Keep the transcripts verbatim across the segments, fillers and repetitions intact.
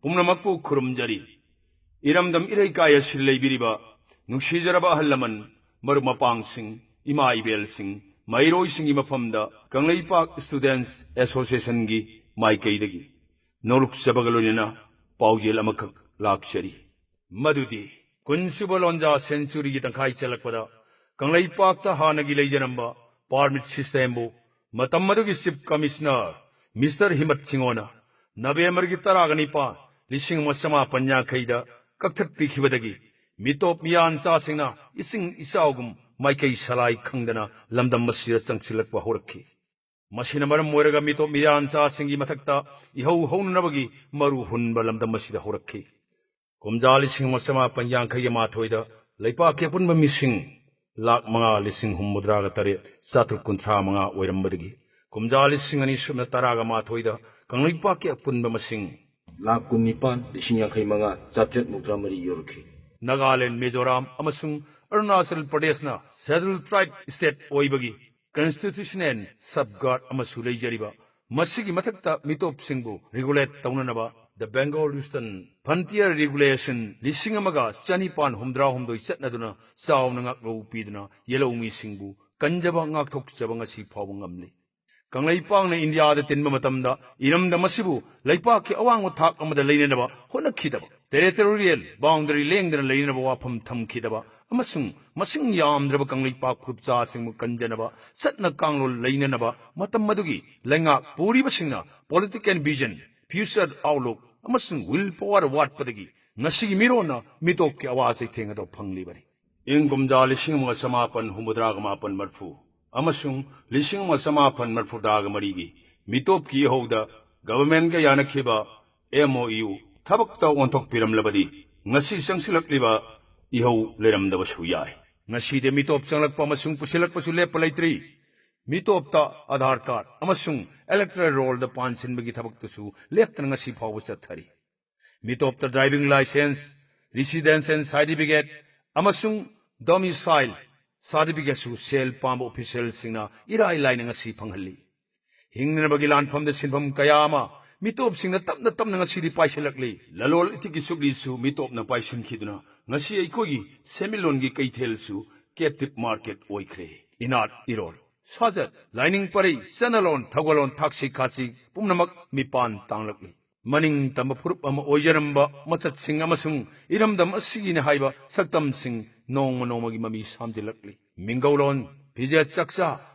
ꯄꯨꯝꯅꯃꯛꯄꯨ ꯈꯨꯔꯨꯝꯖꯔꯤ꯫ ꯏꯔꯝꯗꯝ ꯏꯔꯩꯀꯥꯏ ꯑꯁꯤ ꯂꯩꯕꯤꯔꯤꯕ ꯅꯨꯡꯁꯤꯖꯔꯕ ꯑꯍꯜ ꯂꯃꯟ, ꯃꯔꯨꯞ ꯃꯄꯥꯡꯁꯤꯡ, ꯏꯃꯥ ꯏꯕꯦꯜꯁꯤꯡ, ꯃꯍꯩꯔꯣꯏꯁꯤꯡꯒꯤ ꯃꯐꯝꯗ ꯀꯪꯂꯩꯄꯥꯛ Students Associationꯒꯤ ꯃꯥꯏꯀꯩꯗꯒꯤ ꯅꯣꯂꯨꯛꯆꯕꯒ ꯂꯣꯏꯅꯅ ꯄꯥꯎꯖꯦꯜ ꯑꯃꯈꯛ ꯂꯥꯛꯆꯔꯤ꯫ ꯃꯗꯨꯗꯤ ꯀꯨꯟꯁꯨꯕ ꯂꯣꯟꯖꯥ centuryꯒꯤ ꯇꯪꯈꯥꯏ ꯆꯜꯂꯛꯄꯗ ꯀꯪꯂꯩꯄꯥꯛꯇ ꯍꯥꯟꯅꯒꯤ ꯂꯩꯖꯔꯝꯕ permit systemꯕꯨ ꯃꯇꯝ ꯑꯗꯨꯒꯤ Chief Commissioner Mister ꯍꯤꯃꯠ ꯁꯤꯡꯍꯣꯅ ꯅꯕꯦꯝꯕꯔꯒꯤ ꯇꯔꯥꯒ ꯅꯤꯄꯥꯟ, ꯂꯤꯁꯤꯡ ꯑꯃ ꯆꯃꯥꯄꯟ ꯌꯥꯡꯈꯩꯗ ꯀꯛꯊꯠꯄꯤꯈꯤꯕꯗꯒꯤ ꯃꯤꯇꯣꯞ ꯃꯤꯌꯥꯟꯆꯥꯁꯤꯡꯅ ꯏꯁꯤꯡ ꯏꯆꯥꯎꯒꯨꯝ ꯃꯥꯏꯀꯩ ꯁꯂꯥꯏ ꯈꯪꯗꯅ ꯂꯝꯗꯝ ꯑꯁꯤꯗ ꯆꯪꯁꯤꯜꯂꯛꯄ ꯍꯧꯔꯛꯈꯤ꯫ ꯃꯁꯤꯅ ꯃꯔꯝ ꯑꯣꯏꯔꯒ ꯃꯤꯇꯣꯞ ꯃꯤꯌꯥꯟꯆꯥꯁꯤꯡꯒꯤ ꯃꯊꯛꯇ ꯏꯍꯧ ꯍꯧꯅꯅꯕꯒꯤ ꯃꯔꯨ ꯍꯨꯟꯕ ꯂꯝꯗꯝ ꯑꯁꯤꯗ ꯍꯧꯔꯛꯈꯤ꯫ ꯀꯨꯝꯖꯥ ꯂꯤꯁꯤꯡ ꯑꯃ ꯆꯃꯥꯄꯟ ꯌꯥꯡꯈꯩꯒ ꯃꯥꯊꯣꯏꯗ ꯂꯩꯄꯥꯛꯀꯤ ꯑꯄꯨꯟꯕ ꯃꯤꯁꯤꯡ ꯂꯥꯈ ꯃꯉꯥ ꯂꯤꯁꯤꯡ ꯍꯨꯝꯐꯨꯇꯔꯥꯒ ꯇꯔꯦꯠ ꯆꯥꯇ꯭ꯔꯨꯛ ꯀꯨꯟꯊ꯭ꯔꯥ ꯃꯉꯥ ꯑꯣꯏꯔꯝꯕꯗꯒꯤ ꯀꯨꯝꯖꯥ ꯂꯤꯁꯤꯡ ꯑꯅꯤ ꯁꯨꯞꯅ ꯇꯔꯥꯒ ꯃꯥꯊꯣꯏꯗ ꯀꯪꯂꯩꯄꯥꯛꯀꯤ ꯑꯄꯨꯟꯕ ꯃꯁꯤꯡ ꯂꯥꯈ ꯀꯨꯟꯅꯤꯄꯥꯟ ꯂꯤꯁꯤꯡ ꯌꯥꯡꯈꯩ ꯃꯉꯥ ꯆꯥꯇ꯭ꯔꯦꯠ ꯃꯧꯗ꯭ꯔꯥ ꯃꯔꯤ ꯌꯧꯔꯛꯈꯤ꯫ ꯅꯥꯒꯥꯂꯦꯟ, ꯃꯤꯖꯣꯔꯥꯝ ꯑꯃꯁꯨꯡ ꯑꯔꯨꯅꯥꯆꯜ ꯄ꯭ꯔꯗꯦꯁꯅ Scheduled Tribe State ꯑꯣꯏꯕꯒꯤ Constitution and Safeguard ꯑꯃꯁꯨ ꯂꯩꯖꯔꯤꯕ ꯃꯁꯤꯒꯤ ꯃꯊꯛꯇ ꯃꯤꯇꯣꯞꯁꯤꯡꯕꯨ regulate ꯇꯧꯅꯅꯕ The Bengal Western Frontier Regulation ꯂꯤꯁꯤꯡ ꯑꯃꯒ ꯆꯅꯤꯄꯥꯟ ꯍꯨꯝꯐꯨꯇꯔꯥ ꯍꯨꯝꯗꯣꯏ ꯆꯠꯅꯗꯨꯅ ꯆꯥꯎꯅ ꯉꯥꯛꯂꯧ ꯄꯤꯗꯨꯅ ꯌꯦꯜꯍꯧꯃꯤꯁꯤꯡꯕꯨ ꯀꯟꯖꯕ ꯉꯥꯛꯊꯣꯛꯆꯕ ꯉꯁꯤ ꯐꯥꯎꯕ ꯉꯝꯂꯤ꯫ ꯀꯪꯂꯩꯄꯥꯛꯅ ꯏꯟꯗꯤꯌꯥꯗ ꯇꯤꯟꯕ ꯃꯇꯝꯗ ꯏꯔꯝꯗꯝ ꯑꯁꯤꯕꯨ ꯂꯩꯄꯥꯛꯀꯤ ꯑꯋꯥꯡꯕ ꯊꯥꯛ ꯑꯃꯗ ꯂꯩꯅꯅꯕ ꯍꯣꯠꯅꯈꯤꯗꯕ, territorial boundary ꯂꯦꯡꯗꯅ ꯂꯩꯅꯅꯕ ꯋꯥꯐꯝ ꯊꯝꯈꯤꯗꯕ ꯑꯃꯁꯨꯡ ꯃꯁꯤꯡ ꯌꯥꯝꯗ꯭ꯔꯕ ꯀꯪꯂꯩꯄꯥꯛ ꯐꯨꯔꯨꯞꯆꯥꯁꯤꯡꯕꯨ ꯀꯟꯖꯅꯕ, ꯆꯠꯅ ꯀꯥꯡꯂꯣꯟ ꯂꯩꯅꯅꯕ ꯃꯇꯝ ꯑꯗꯨꯒꯤ ꯂꯩꯉꯥꯛ ꯄꯨꯔꯤꯕꯁꯤꯡꯅ political vision, future outlook ꯑꯃꯁꯨꯡ will power ꯋꯥꯠꯄꯗꯒꯤ ꯉꯁꯤꯒꯤ ꯃꯤꯔꯣꯟꯅ ꯃꯤꯇꯣꯞꯀꯤ ꯑꯋꯥ ꯆꯩꯊꯦꯡ ꯑꯗꯨ ꯐꯪꯂꯤꯕꯅꯤ꯫ ꯏꯪ ꯀꯨꯝꯖꯥ ꯂꯤꯁꯤꯡ ꯑꯃꯒ ꯆꯃꯥꯄꯟ ꯍꯨꯝꯐꯨꯇꯔꯥꯒ ꯃꯥꯄꯟ ꯃꯔꯐꯨ ꯑꯃꯁꯨꯡ ꯂꯤꯁꯤꯡ ꯑꯃꯒ ꯆꯃꯥꯄꯟ ꯃꯔꯐꯨꯇꯔꯥꯒ ꯃꯔꯤꯒꯤ ꯃꯤꯇꯣꯞꯀꯤ ꯏꯍꯧꯗ governmentꯒ ꯌꯥꯅꯈꯤꯕ MOU ꯊꯕꯛꯇ ꯑꯣꯟꯊꯣꯛꯄꯤꯔꯝꯂꯕꯗꯤ ꯉꯁꯤ ꯆꯪꯁꯤꯜꯂꯛꯂꯤꯕ ꯏꯍꯧ ꯂꯩꯔꯝꯗꯕꯁꯨ ꯌꯥꯏ꯫ ꯉꯁꯤꯗꯤ ꯃꯤꯇꯣꯞ ꯆꯪꯂꯛꯄ ꯑꯃꯁꯨꯡ ꯄꯨꯁꯤꯜꯂꯛꯄꯁꯨ ꯂꯦꯞꯄ ꯂꯩꯇ꯭ꯔꯤ꯫ ꯃꯤꯇꯣꯞꯇ Aadhaar card ꯑꯃꯁꯨꯡ electoral rollꯗ ꯄꯥꯟꯁꯤꯟꯕꯒꯤ ꯊꯕꯛꯇꯨꯁꯨ ꯂꯦꯞꯇꯅ ꯉꯁꯤ ꯐꯥꯎꯕ ꯆꯠꯊꯔꯤ꯫ ꯃꯤꯇꯣꯞꯇ driving licence, residential certificate ꯑꯃꯁꯨꯡ domicile certificateꯁꯨ ꯁꯦꯜ ꯄꯥꯝꯕ officialꯁꯤꯡꯅ ꯏꯔꯥꯏ ꯂꯥꯏꯅ ꯉꯁꯤ ꯐꯪꯍꯜꯂꯤ꯫ ꯍꯤꯡꯅꯅꯕꯒꯤ ꯂꯥꯟꯐꯝꯗ ꯁꯤꯟꯐꯝ ꯀꯌꯥ ꯑꯃ ꯃꯤꯇꯣꯞꯁꯤꯡꯅ ꯇꯞꯅ ꯇꯞꯅ ꯉꯁꯤꯗꯤ ꯄꯥꯏꯁꯤꯜꯂꯛꯂꯤ꯫ ꯂꯂꯣꯜ ꯏꯇꯤꯛꯀꯤ ꯆꯨꯛꯂꯤꯁꯨ ꯃꯤꯇꯣꯞꯅ ꯄꯥꯏꯁꯤꯟꯈꯤꯗꯨꯅ ꯉꯁꯤ ꯑꯩꯈꯣꯏꯒꯤ ꯁꯦꯟꯃꯤꯠꯂꯣꯟꯒꯤ ꯀꯩꯊꯦꯜꯁꯨ captive market ꯑꯣꯏꯈ꯭ꯔꯦ꯫ ꯏꯅꯥꯠ ꯏꯔꯣꯜ, ꯁꯥꯖꯠ, ꯂꯥꯏꯅꯤꯡ ꯄꯔꯩ, ꯆꯠꯅꯂꯣꯟ, ꯊꯧꯒꯜꯂꯣꯟ, ꯊꯥꯛꯁꯤ ꯈꯥꯁꯤ ꯄꯨꯝꯅꯃꯛ ꯃꯤꯄꯥꯟ ꯇꯥꯡꯂꯛꯂꯤ꯫ ꯃꯅꯤꯡ ꯇꯝꯕ ꯐꯨꯔꯨꯞ ꯑꯃ ꯑꯣꯏꯖꯔꯝꯕ ꯃꯆꯠꯁꯤꯡ ꯑꯃꯁꯨꯡ ꯏꯔꯝꯗꯝ ꯑꯁꯤꯒꯤꯅꯤ ꯍꯥꯏꯕ ꯁꯛꯇꯝꯁꯤꯡ ꯅꯣꯡꯃ ꯅꯣꯡꯃꯒꯤ ꯃꯃꯤ ꯁꯥꯝꯖꯤꯜꯂꯛꯂꯤ꯫ ꯃꯤꯡꯒꯧꯂꯣꯟ, ꯐꯤꯖꯦꯠ ꯆꯥꯛꯆꯥ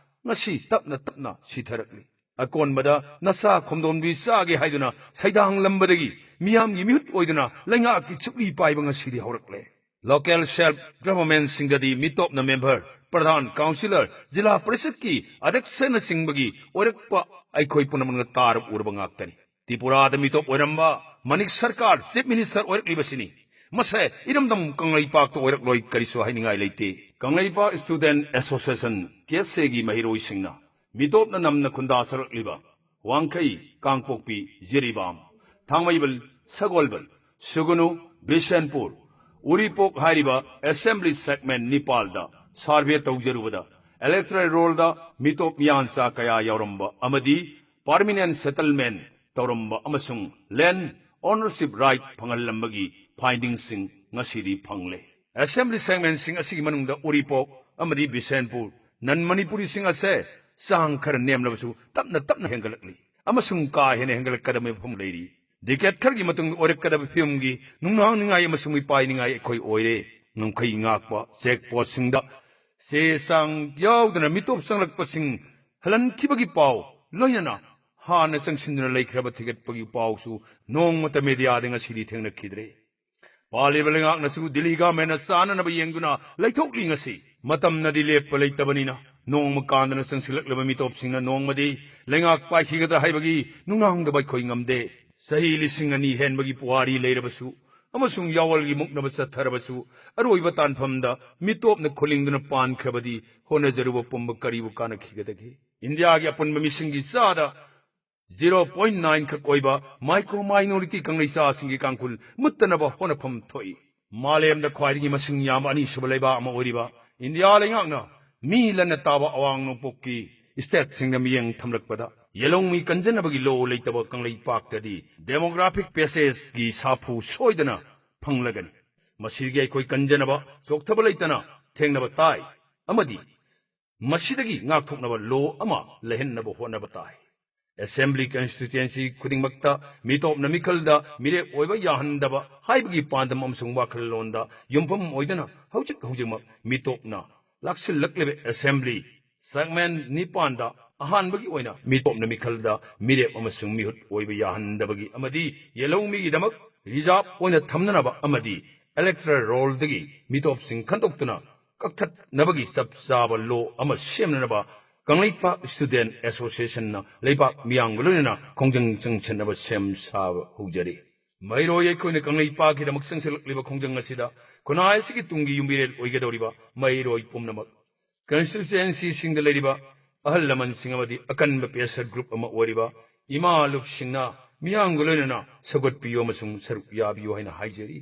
ꯉꯁꯤ ꯇꯞꯅ ꯇꯞꯅ ꯁꯤꯊꯔꯛꯂꯤ꯫ ꯑꯀꯣꯟꯕꯗ ꯅꯆꯥ ꯈꯣꯝꯗꯣꯝꯕꯤ ꯆꯥꯒꯦ ꯍꯥꯏꯗꯨꯅ ꯁꯩꯗꯥꯡꯂꯝꯕꯗꯒꯤ ꯃꯤꯌꯥꯝꯒꯤ ꯃꯤꯍꯨꯠ ꯑꯣꯏꯗꯨꯅ ꯂꯩꯉꯥꯛꯀꯤ ꯆꯨꯛꯂꯤ ꯄꯥꯏꯕ ꯉꯁꯤꯗꯤ ꯍꯧꯔꯛꯂꯦ꯫ Local self governmentꯁꯤꯡꯗꯗꯤ ꯃꯤꯇꯣꯞꯅ member, ꯄ꯭ꯔꯙꯥꯟ, councillor, ꯖꯤꯂꯥ ꯄꯔꯤꯁꯠꯀꯤ ꯑꯗ꯭ꯌꯛꯁꯅꯆꯤꯡꯕꯒꯤ ꯑꯣꯏꯔꯛꯄ ꯑꯩꯈꯣꯏ ꯄꯨꯝꯅꯃꯛꯅ ꯇꯥꯔꯕ ꯎꯔꯕ ꯉꯥꯛꯇꯅꯤ꯫ ꯇ꯭ꯔꯤꯄꯨꯔꯥꯗ ꯃꯤꯇꯣꯞ ꯑꯣꯏꯔꯝꯕ ꯃꯅꯤꯛ ꯁꯔꯀꯥꯔ chief minister ꯑꯣꯏꯔꯛꯂꯤꯕꯁꯤꯅꯤ꯫ ꯃꯁꯦ ꯏꯔꯝꯗꯝ ꯀꯪꯂꯩꯄꯥꯛꯇ ꯑꯣꯏꯔꯛꯂꯣꯏ ꯀꯔꯤꯁꯨ ꯍꯥꯏꯅꯤꯡꯉꯥꯏ ꯂꯩꯇꯦ꯫ ꯀꯪꯂꯩꯄꯥꯛ Student Association, ꯀꯦ ꯑꯦꯁ ꯑꯦꯒꯤ ꯃꯍꯩꯔꯣꯏꯁꯤꯡꯅ ꯃꯤꯇꯣꯞꯅ ꯅꯝꯅ ꯈꯨꯟꯗꯥ ꯁꯛꯂꯛꯂꯤꯕ ꯋꯥꯡꯈꯩ, ꯀꯥꯡꯄꯣꯛꯄꯤ, ꯖꯤꯔꯤꯕꯥꯝ, ꯊꯥꯡꯃꯩꯕꯟ, ꯁꯒꯣꯜꯕꯟ, ꯁꯨꯒꯨꯅꯨ, ꯕꯤꯁꯦꯟꯄꯨꯔ, ꯎꯔꯤꯄꯣꯛ ꯍꯥꯏꯔꯤꯕ assembly segment ꯅꯤꯄꯥꯜꯗ survey ꯇꯧꯖꯔꯨꯕꯗ electoral rollꯗ ꯃꯤꯇꯣꯞ ꯃꯤꯌꯥꯟꯆꯥ ꯀꯌꯥ ꯌꯥꯎꯔꯝꯕ ꯑꯃꯗꯤ permanent settlement ꯇꯧꯔꯝꯕ ꯑꯃꯁꯨꯡ land ownership right ꯐꯪꯍꯜꯂꯝꯕꯒꯤ findingꯁꯤꯡ ꯉꯁꯤꯗꯤ ꯐꯪꯂꯦ꯫ Assembly segmentꯁꯤꯡ ꯑꯁꯤꯒꯤ ꯃꯅꯨꯡꯗ ꯎꯔꯤꯄꯣꯛ ꯑꯃꯗꯤ ꯕꯤꯁꯦꯟꯄꯨꯔ, non Manipuriꯁꯤꯡ ꯑꯁꯦ ꯆꯥꯡ ꯈꯔ ꯅꯦꯝꯂꯕꯁꯨ ꯇꯞꯅ ꯇꯞꯅ ꯍꯦꯟꯒꯠꯂꯛꯂꯤ ꯑꯃꯁꯨꯡ ꯀꯥ ꯍꯦꯟꯅ ꯍꯦꯟꯒꯠꯂꯛꯀꯗꯕ ꯃꯐꯝ ꯂꯩꯔꯤ꯫ Decade ꯈꯔꯒꯤ ꯃꯇꯨꯡꯗ ꯑꯣꯏꯔꯛꯀꯗꯕ ꯐꯤꯕꯝꯒꯤ ꯅꯨꯡꯅꯥꯡꯅꯤꯡꯉꯥꯏ ꯑꯃꯁꯨꯡ ꯃꯤꯄꯥꯏꯅꯤꯡꯉꯥꯏ ꯑꯩꯈꯣꯏ ꯑꯣꯏꯔꯦ꯫ ꯉꯝꯈꯩ ꯉꯥꯛꯄ check postꯁꯤꯡꯗ ꯆꯦ ꯆꯥꯡ ꯌꯥꯎꯗꯅ ꯃꯤꯇꯣꯞ ꯆꯪꯂꯛꯄꯁꯤꯡ ꯍꯜꯍꯟꯈꯤꯕꯒꯤ ꯄꯥꯎ, ꯂꯣꯏꯅꯅ ꯍꯥꯟꯅ ꯆꯪꯁꯤꯟꯗꯨꯅ ꯂꯩꯈ꯭ꯔꯕ ꯊꯤꯒꯠꯄꯒꯤ ꯄꯥꯎꯁꯨ ꯅꯣꯡꯃꯇ mediaꯗ ꯉꯁꯤꯗꯤ ꯊꯦꯡꯅꯈꯤꯗ꯭ꯔꯦ꯫ ꯄꯥꯜꯂꯤꯕ ꯂꯩꯉꯥꯛꯅꯁꯨ ꯗꯤꯜꯂꯤ governmentꯅ ꯆꯥꯅꯅꯕ ꯌꯦꯡꯗꯨꯅ ꯂꯩꯊꯣꯛꯂꯤ ꯉꯁꯤ꯫ ꯃꯇꯝꯅꯗꯤ ꯂꯦꯞꯄ ꯂꯩꯇꯕꯅꯤꯅ ꯅꯣꯡꯃ ꯀꯥꯟꯗꯅ ꯆꯪꯁꯤꯜꯂꯛꯂꯕ ꯃꯤꯇꯣꯞꯁꯤꯡꯅ ꯅꯣꯡꯃꯗꯤ ꯂꯩꯉꯥꯛ ꯄꯥꯏꯈꯤꯒꯗ꯭ꯔꯥ ꯍꯥꯏꯕꯒꯤ ꯅꯨꯡꯅꯥꯡꯗꯕ ꯑꯩꯈꯣꯏ ꯉꯝꯗꯦ꯫ ꯆꯍꯤ ꯂꯤꯁꯤꯡ ꯑꯅꯤ ꯍꯦꯟꯕꯒꯤ ꯄꯨꯋꯥꯔꯤ ꯂꯩꯔꯕꯁꯨ ꯑꯃꯁꯨꯡ ꯌꯥꯑꯣꯜꯒꯤ ꯃꯨꯛꯅꯕ ꯆꯠꯊꯔꯕꯁꯨ ꯑꯔꯣꯏꯕ ꯇꯥꯟꯐꯝꯗ ꯃꯤꯇꯣꯞꯅ ꯈꯨꯂꯤꯡꯗꯨꯅ ꯄꯥꯟꯈ꯭ꯔꯕꯗꯤ ꯍꯣꯠꯅꯖꯔꯨꯕ ꯄꯨꯝꯕ ꯀꯔꯤꯕꯨ ꯀꯥꯟꯅꯈꯤꯒꯗꯒꯦ? ꯏꯟꯗꯤꯌꯥꯒꯤ ꯑꯄꯨꯟꯕ ꯃꯤꯁꯤꯡꯒꯤ ꯆꯥꯗ zero point nine ꯈꯛ ꯑꯣꯏꯕ micro minority ꯀꯪꯂꯩꯆꯥꯁꯤꯡꯒꯤ ꯀꯥꯡꯈꯨꯜ ꯃꯨꯠꯇꯅꯕ ꯍꯣꯠꯅꯐꯝ ꯊꯣꯛꯏ꯫ ꯃꯥꯂꯦꯝꯗ ꯈ꯭ꯋꯥꯏꯗꯒꯤ ꯃꯁꯤꯡ ꯌꯥꯝꯕ ꯑꯅꯤꯁꯨꯕ ꯂꯩꯕꯥꯛ ꯑꯃ ꯑꯣꯏꯔꯤꯕ ꯏꯟꯗꯤꯌꯥ ꯂꯩꯉꯥꯛꯅ ꯃꯤ ꯂꯟꯅ ꯇꯥꯕ ꯑꯋꯥꯡ ꯅꯣꯡꯄꯣꯛꯀꯤ stateꯁꯤꯡꯗ ꯃꯤꯠꯌꯦꯡ ꯊꯝꯂꯛꯄꯗ ꯌꯦꯜꯍꯧꯃꯤ ꯀꯟꯖꯅꯕꯒꯤ ꯂꯣ ꯂꯩꯇꯕ ꯀꯪꯂꯩꯄꯥꯛꯇꯗꯤ demographic passageꯒꯤ ꯁꯥꯐꯨ ꯁꯣꯏꯗꯅ ꯐꯪꯂꯒꯅꯤ꯫ ꯃꯁꯤꯒꯤ ꯑꯩꯈꯣꯏ ꯀꯟꯖꯅꯕ ꯆꯣꯛꯊꯕ ꯂꯩꯇꯅ ꯊꯦꯡꯅꯕ ꯇꯥꯏ ꯑꯃꯗꯤ ꯃꯁꯤꯗꯒꯤ ꯉꯥꯛꯊꯣꯛꯅꯕ ꯂꯣ ꯑꯃ ꯂꯩꯍꯟꯅꯕ ꯍꯣꯠꯅꯕ ꯇꯥꯏ꯫ Assembly constituency ꯈꯨꯗꯤꯡꯃꯛꯇ ꯃꯤꯇꯣꯞꯅ ꯃꯤꯈꯜꯗ ꯃꯤꯔꯦꯞ ꯑꯣꯏꯕ ꯌꯥꯍꯟꯗꯕ ꯍꯥꯏꯕꯒꯤ ꯄꯥꯟꯗꯝ ꯑꯃꯁꯨꯡ ꯋꯥꯈꯜꯂꯣꯟꯗ ꯌꯨꯝꯐꯝ ꯑꯣꯏꯗꯨꯅ ꯍꯧꯖꯤꯛ ꯍꯧꯖꯤꯛꯃꯛ ꯃꯤꯇꯣꯞꯅ ꯂꯥꯛꯁꯤꯜꯂꯛꯂꯤꯕ Assembly segment ꯅꯤꯄꯥꯟꯗ ꯑꯍꯥꯟꯕꯒꯤ ꯑꯣꯏꯅ ꯃꯤꯇꯣꯞꯅ ꯃꯤꯈꯜꯗ ꯃꯤꯔꯦꯞ ꯑꯃꯁꯨꯡ ꯃꯤꯍꯨꯠ ꯑꯣꯏꯕ ꯌꯥꯍꯟꯗꯕꯒꯤ ꯑꯃꯗꯤ ꯌꯦꯜꯍꯧꯃꯤꯒꯤꯗꯃꯛ reserve ꯑꯣꯏꯅ ꯊꯝꯅꯅꯕ ꯑꯃꯗꯤ electoral rollꯗꯒꯤ ꯃꯤꯇꯣꯞꯁꯤꯡ ꯈꯟꯗꯣꯛꯇꯨꯅ ꯀꯛꯊꯠꯅꯕꯒꯤ ꯆꯞ ꯆꯥꯕ ꯂꯣ ꯑꯃ ꯁꯦꯝꯅꯅꯕ ꯀꯪꯂꯩꯄꯥꯛ Student Associationꯅ ꯂꯩꯕꯥꯛ ꯃꯤꯌꯥꯝꯒ ꯂꯣꯏꯅꯅ ꯈꯣꯡꯖꯪ ꯆꯪꯁꯤꯟꯅꯕ ꯁꯦꯝ ꯁꯥꯕ ꯍꯧꯖꯔꯤ꯫ ꯃꯍꯩꯔꯣꯏ ꯑꯩꯈꯣꯏꯅ ꯀꯪꯂꯩꯄꯥꯛꯀꯤꯗꯃꯛ ꯆꯪꯁꯤꯜꯂꯛꯂꯤꯕ ꯈꯣꯡꯖꯪ ꯑꯁꯤꯗ ꯈꯨꯟꯅꯥꯏ ꯑꯁꯤꯒꯤ ꯇꯨꯡꯒꯤ ꯌꯨꯝꯕꯤꯔꯦꯜ ꯑꯣꯏꯒꯗꯧꯔꯤꯕ ꯃꯍꯩꯔꯣꯏ ꯄꯨꯝꯅꯃꯛ, constituencyꯁꯤꯡꯗ ꯂꯩꯔꯤꯕ ꯑꯍꯜ ꯂꯃꯟꯁꯤꯡ ꯑꯃꯗꯤ ꯑꯀꯟꯕ pressure group ꯑꯃ ꯑꯣꯏꯔꯤꯕ ꯏꯃꯥ ꯂꯨꯞꯁꯤꯡꯅ ꯃꯤꯌꯥꯝꯒ ꯂꯣꯏꯅꯅ ꯁꯧꯒꯠꯄꯤꯌꯨ ꯑꯃꯁꯨꯡ ꯁꯔꯨꯛ ꯌꯥꯕꯤꯌꯨ ꯍꯥꯏꯅ ꯍꯥꯏꯖꯔꯤ꯫